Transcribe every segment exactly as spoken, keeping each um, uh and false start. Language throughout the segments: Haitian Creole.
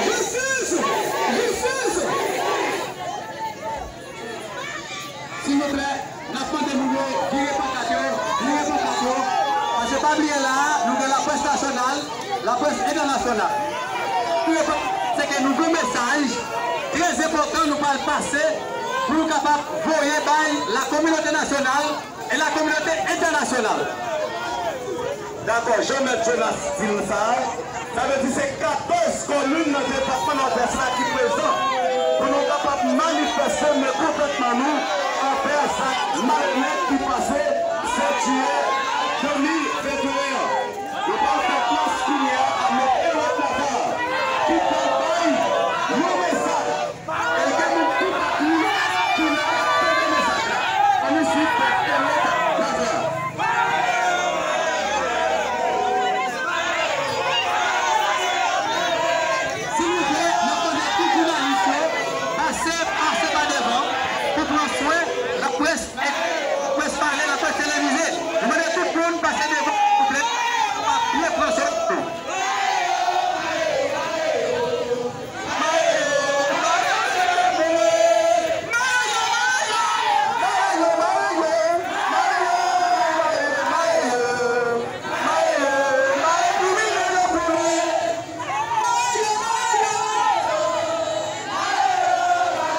Jistis! Jistis! Silvouplè, n ap mande moun yo vire pankat yo, vire pankat yo. Paske pa bliye la a, nou gen laprès nasyonal, laprès entènasyonal. Vire pankat, se ke nou gen mesaj trè enpòtan nou pral pase pou nou kapab voye bay lakominote nasyonal e lakominote entènasyonal. Dakò, Jean Maître Jonas di nou sa. Sa vle di se katòz komin nan depatman Nòdès la ki prezan. Pou nou kapab manifeste mekontantman nou anvè zak malonèt ki pase sèt jiyè de mil venteyen an. Nou pral fè plas kounye a a Mèt Elot Lazarre ki pral bay yon mesaj. E gen moun toupatou ki la k ap tande mesaj la. Ann nou swiv Mèt Elot Lazarre. Silvouplè, n ap mande tout jounalis yo pase, pase pa devan pou pran swen laprès, laprès pale, laprès televize. Nou mande tout moun pase devan, silvouplè, pa byen pran swen nou.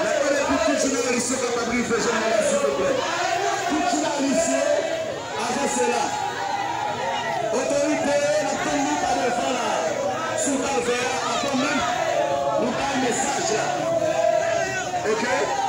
Mèt Elot, pou tout jounalis yo kapab rive jwenn mwen la, silvouplè. Tout jounalis yo, avanse la. Otorite yo, n ap tann nou pa devan la, sou kalvè a, avan menm nou bay mesaj la. Oke?